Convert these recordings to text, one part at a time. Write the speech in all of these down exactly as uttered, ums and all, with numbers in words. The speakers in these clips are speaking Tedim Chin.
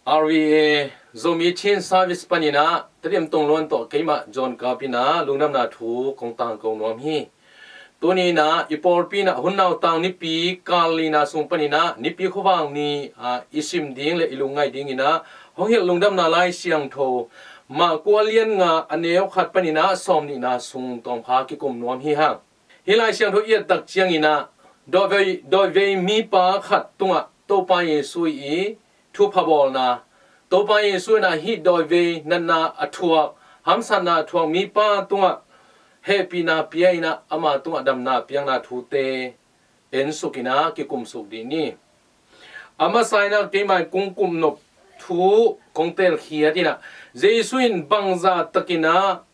R V A Zomi Chin Service panin ah Tedim Tong Luan tawh keimah John Kap in ah lungdamna thu kong tangko nuam hi. Tuni in ah i pawlpi in ah hun nautang nipi kal lina sung panin ah nipi khuavak ni ah i sim ding le i lungngaih dingin ah hong hilh lungdamna Lai Siangtho Marku a lian nga a neu khat panin ah sawm nihna sung tawmkha kikum nuam hi hang. Hih Lai Siangtho i et tak ciangin ah dawivei, dawivei mipa khat tungah Topa Jesu i thupha bawlna, Topa Jesu in ah hih dawivei natna a thuak, hamsatna a thuak mipa tungah hehpihna pia in ah ama tungah damna piakna thute ensuk in ah kikumsuk dih ni. A masa in ah keimah in kong kumnop thu kong telkhiat in ah Jesu in bangzah takin ah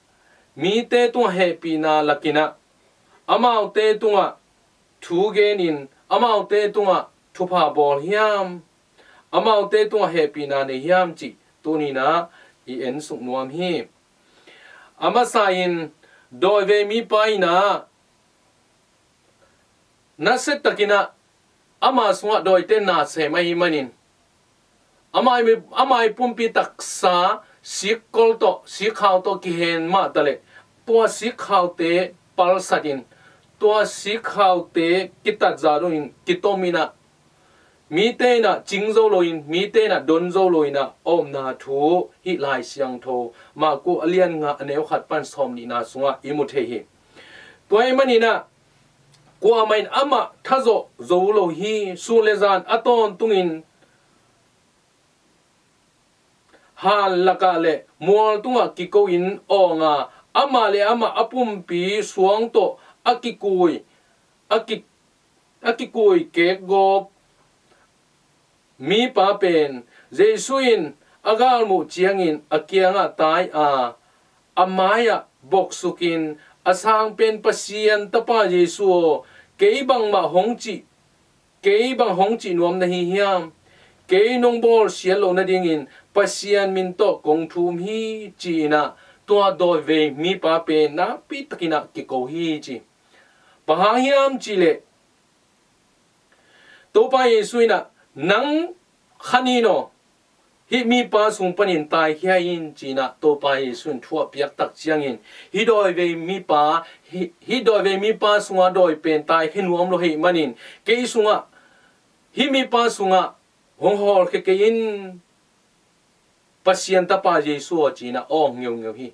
mite tungah hehpihna lak in ah amaute tungah thu genin amaute tungah thupha bawl hiam, amaute tungah hehpihna nei hiam cih tuni in ah i ensuk nuam hi. A masa in dawivei mipa in ah nasia takin ah ama sungah dawite na sem ahih manin ama i, ama i pumpi taksa sikkol tawh, sikkhau tawh kihen mah taleh tua sikkhaute palsatin tua sikkhaute kitat zah dongin kitom in ah mite in ah cing zo loin, mite in ah don zo loin ah a omna thu hih Lai Siangtho Marku a lian nga a neu khat pan sawm nihna sungah i mu thei hi. Tua ahih manin ah kuamah in amah thazawh zo lo hi. Sun le zan a tawntungin han lakah le mual tungah kiko in awng a, amah le amah a pumpi suang tawh a kikui, a ki, a kikui kekgawp mipa pen Jesu in a galmuh ciangin a kiangah tai a, a mai-ah boksukin, "A sangpen Pasian tapa Jesu aw, kei bangmah hong cih, kei bang hong cih nuam na hi hiam? Kei nong bawlsiat loh nadingin Pasian min tawh kong thum hi," ci-in ah tua dawivei mipa pen nakpi takin ah kiko hi ci. Bang hang hiam cihleh Topa Jesu in ah, "Nang kha nin aw, hih mipa sung panin taikhia in," ci-in ah Topa Jesu in thu a piak tak ciangin hih dawivei mipa, hih, hih dawivei mipa sungah dawi pen taikhia nuam lo ahih manin kei sungah, hih mipa sungah hong hawlkhia kei in, Pasian tapa Jesu aw, ci-in ah awng ngeungeu hi.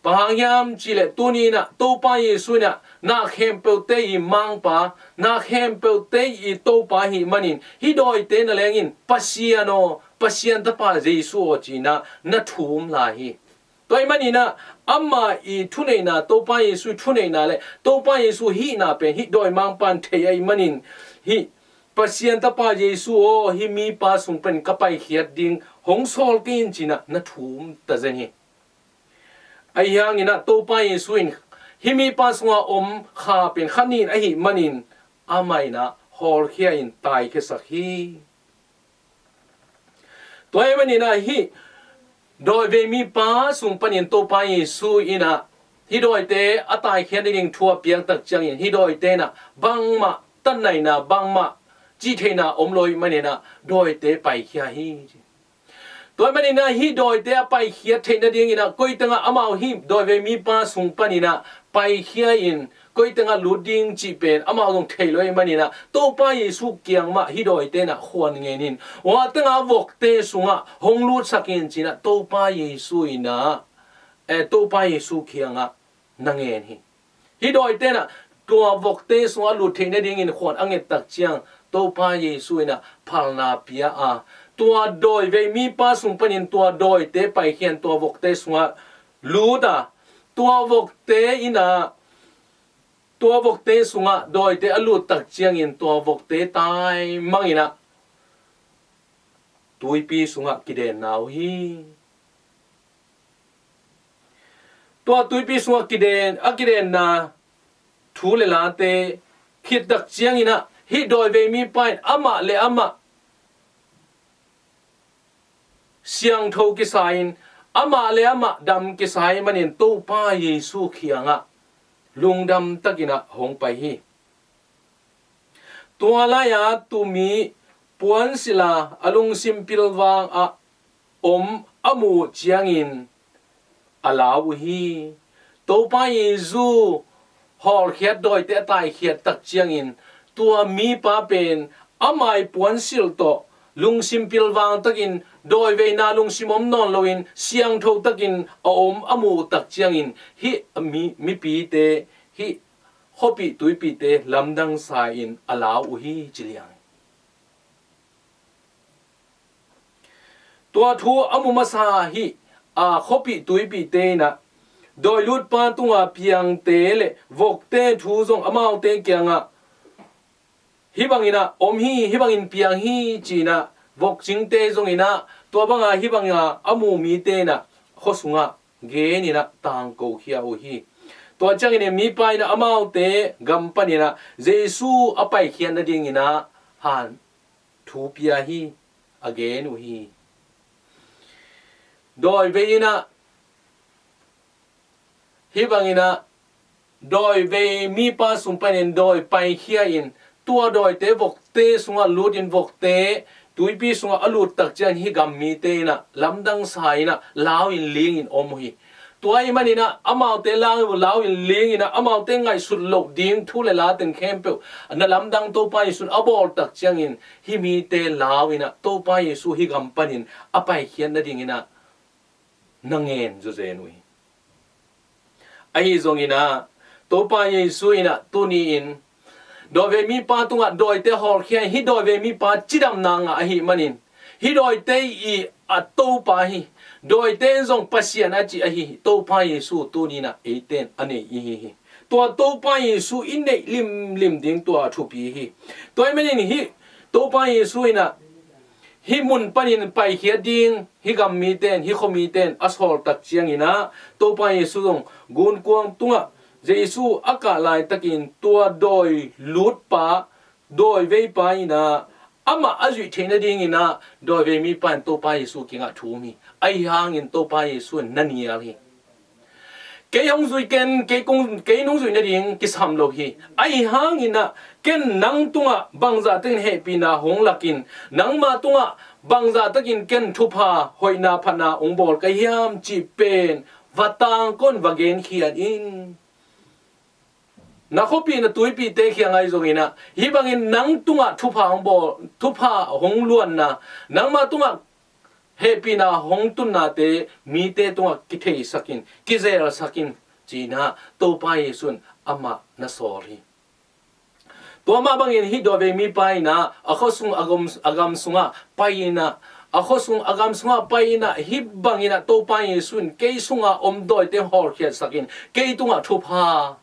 Bang hang hiam cihleh tuni in ah Topa Jesu in ah na khempeuhte i mangpa, na khempeuhte i Topa ahih manin hih dawite na lengin, "Pasian aw, Pasian tapa Jesu aw," ci-in ah na thum lai hi. Tua ahih manin ah ama i thuneihna, Topa Jesu i thuneihna le Topa Jesu hihna pen hih dawimangpa'n thei ahih manin hih Pasian tapa Jesu aw, hih mipa sung panin ka paikhiat ding hong sawl kei in, ci-in ah na thum ta zen hi. Ahi hangin ah Topa Jesu in hih mipa sunga om kha pen kha nin ahih manin amah in ah hawlkhia in taikhiasak hi. Tua ahih manin ah hih dawivei mipa sung panin Topa Jesu in ah hih dawite a taikhiat nading thu a piak tak ciangin hih dawite in ah bangmah tatnaihna, bangmah cihtheihna om lo ahih manin ah dawite paikhia hi. Tua ahih manin ah hih dawite a paikhiat theih nadingin ah koi tengah amau hih dawivei mipa sung panin ah paikhia in koi tengah lut ding cih pen amau zong thei lo ahih manin ah Topa Jesu kiang mah hih dawite in ah khuan ngen in, tua tengah vokte sungah hong lutsak in, ci-in ah Topa Jesu in ah, eh, Topa Jesu kiangah na ngen hi. Hih dawite in ah tua vokte sungah lut theih nadingin khuan a nget tak ciang Topa Jesu in ah phalna pia a, tua dawivei mipa sung panin tua dawite paikhia in tua vokte sungah lut a, tua vokte in ah, tua vokte sungah dawite a lut tak ciangin tua vokte taimang in ah tuipi sungah kidenna uh hi. Tua tuipi sungah kiden, a kidenna thu le late khit tak ciangin ah hih dawivei mipa in amah le amah siangtho kisa in, amah le amah dam kisa ahih manin Topa Jesu kiangah lungdam takin ah hong pai hi. Tua lai-a tum i puansilh a, a lungsim pilvang ah om a muh ciangin a lau uh hi. Topa Jesu hawlkhiat dawite a taikhiat tak ciangin tua mipa pen amah i puansilh tawh lungsim pilvang takin dawiveina lungsim om nawn loin siangtho takin a om a muh tak ciangin hih mi, mipite, hih khuapih tuipihte lamdang sa-in a lau uh hi ci liang. Tua thu a mu masa hih a khuapih tuipihte in ah dawilutpa tunga piangte le vokte thu zong amaute kiangah hih bangin ah om hi, hih bangin piang hi ci-in ah vokcingte zongin ah tua banga hih banga a mu mite in ah khua sungah genin ah tangkokhia uh hi. Tua ciangin mipa in ah amaute gam panin ah Jesu a paikhiat nadingin ah han thu pia hi, a gen uh hi. Dawivei in ah hih bangin ah dawivei mipa sung panin dawi paikhia in tua dawite vokte sungah lutin vokte tuipi sungah a lut tak ciang hih gam mite in ah lamdang sa in ah lau in ling in om uh hi. Tua ahih manin ah amaute lau, lau in ling in ah amaute ngaihsut loh ding thu le la teng khempeuh na lamdang Topa Jesu in a bawl tak ciangin hih mite lau in ah Topa Jesu hih gam panin a paikhiat nadingin ah na ngen zawzen uh hi. Ahi zongin ah Topa Jesu in ah tuni in dawivei mipa tungah dawite hawlkhia in hih dawivei mipa cidamna ngah ahih manin hih dawite i a Topa hi. Dawite in zong Pasian a ci ahi Topa Jesu tuni in ah eite in a nei i hi hi. Tua Topa Jesu i neih limlim ding tua a thupi hi. Tua ahih manin hih Topa Jesu in ah hih mun panin paikhiat ding hih gam mite in, hih khua mite in a sawl tak ciangin ah Topa Jesu zong gunkuang tungah Jesu a kah laitakin tua dawi lutpa, dawiveipa in ah amah a zuih theih nadingin ah dawivei mipa in Topa Jesu kiangah thum hi. Ahi hangin Topa Jesu in na nial hi. Kei hong zui ken, kei kong, kei nong zuih nading kisam lo hi. Ahi hangin ah ken nang tungah bangzah takin hehpihna hong lakin, nangma tungah bangzah takin ken thupha, hoihna, phatna hong bawl ka hiam cih pen va tangkon, va genkhiat in. Na khuapih na tuipihte kiang ahi zongin ah hih bangin nang tungah thupha hong bawl, thupha hong luanna, nangma tungah hehpihna hong tunnate mite tungah kitheisak in, kizelsak in ci-in ah Topa Jesu in amah na sawl hi. Tua mah bangin hih dawivei mipa in ah a khuasung a gam, a gam sungah pai in ah, a khuasung a gam sungah pai in ah hih bangin ah Topa Jesu in kei sunga om dawite hawlkhiatsak in, kei tungah thupha,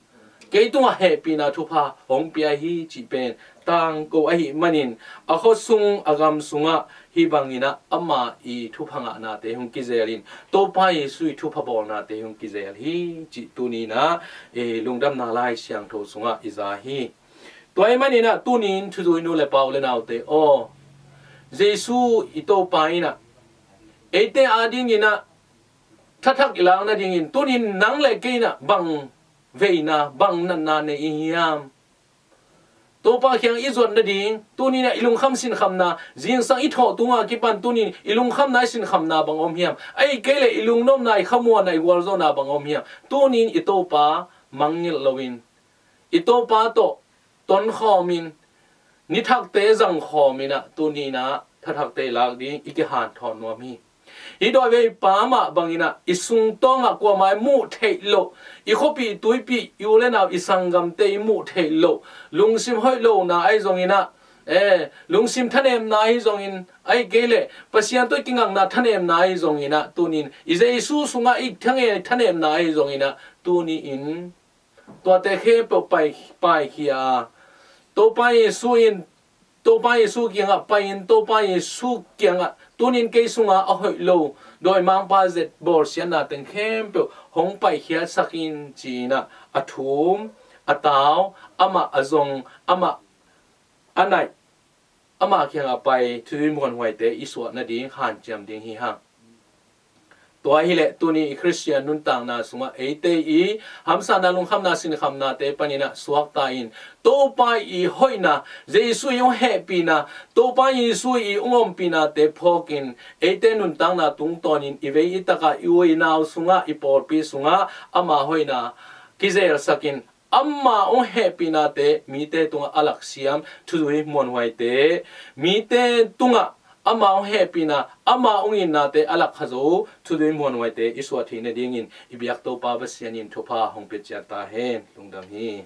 kei tungah hehpihna thupha hong pia hi cih pen tangko ahih manin a khuasung a gam sungah hih bangin ah ama i thupha ngahnate hong kizel in, Topa Jesu i thupha bawlnate hong kizel hi cih tuni in ah, eh, Lungdamna Lai Siangtho sungah i za hi. Tua ahih manin ah tuni in thuzui nu le pa, u le naute aw, Jesu i Topa in ah eite adingin ah thathak i lak nadingin tuni in nang le kei in ah bang veina, bang natna nei i hiam? Topa kiang i zuat nading tuni in ah i lungkham sinkhamna, zingsang i thawh tungah kipan tuni in i lungkhamna, i sinkhamna bang om hiam? Ahih kei leh i lungnopna, i khamuanna, i gualzawhna bang om hiam? Tuni in i Topa mangngilh loin, i Topa tawh tonkhawm in, nithakte zangkhawm in ah tuni in ah thathakte i lak ding i kihanthawn nuam hi. Hih dawiveipa mah bangin ah i sungtawngah kuamah i muh theih loh, i khuapih tuipih, i u le nau, i sanggamte i muh theih loh lungsim hoih lohna ahi zongin ah, eh, lungsim thanemna ahi zongin, ahih kei leh Pasian tawh i kingakna thanemna ahi zongin ah tuni in i Jesu sungah i thange, thanemna ahi zongin ah tuni in tuate khempeuh pai, paikhia a, Topa Jesu in, Topa Jesu kiangah pai in, Topa Jesu kiangah tuni in kei sunga a hoih lo dawimangpa zet bawlsiatna teng khempeuh hong paikhiatsak in ci-in ah a thum, a tau, amah a zong, amah a naih, ama kiangah pai, thuzui muanhuaite i suah nading hanciam ding hi hang. Tua hileh tuni i Khristian nuntakna sungah eite i hamsatna, lungkhamna, sinkhamnate paninah suakta in Topa i hoihna, Jesu i hong hehpihna, Topa Jesu i hong ompihnate phawkin eite nuntakna tungtawnin i vei i takah, i u i nau sungah, i pawlpi sungah ama hoihna kizelsakin ama hong hehpihnate mite tungah a laksiam thuzui muanhuaite, mite tungah ama hong hehpihna, ama hong itnate a lakhazo thuzui muanhuaite i suah theih nadingin i biak Topa Pasian in thupha hong pia ciat ta hen. Lungdam hi.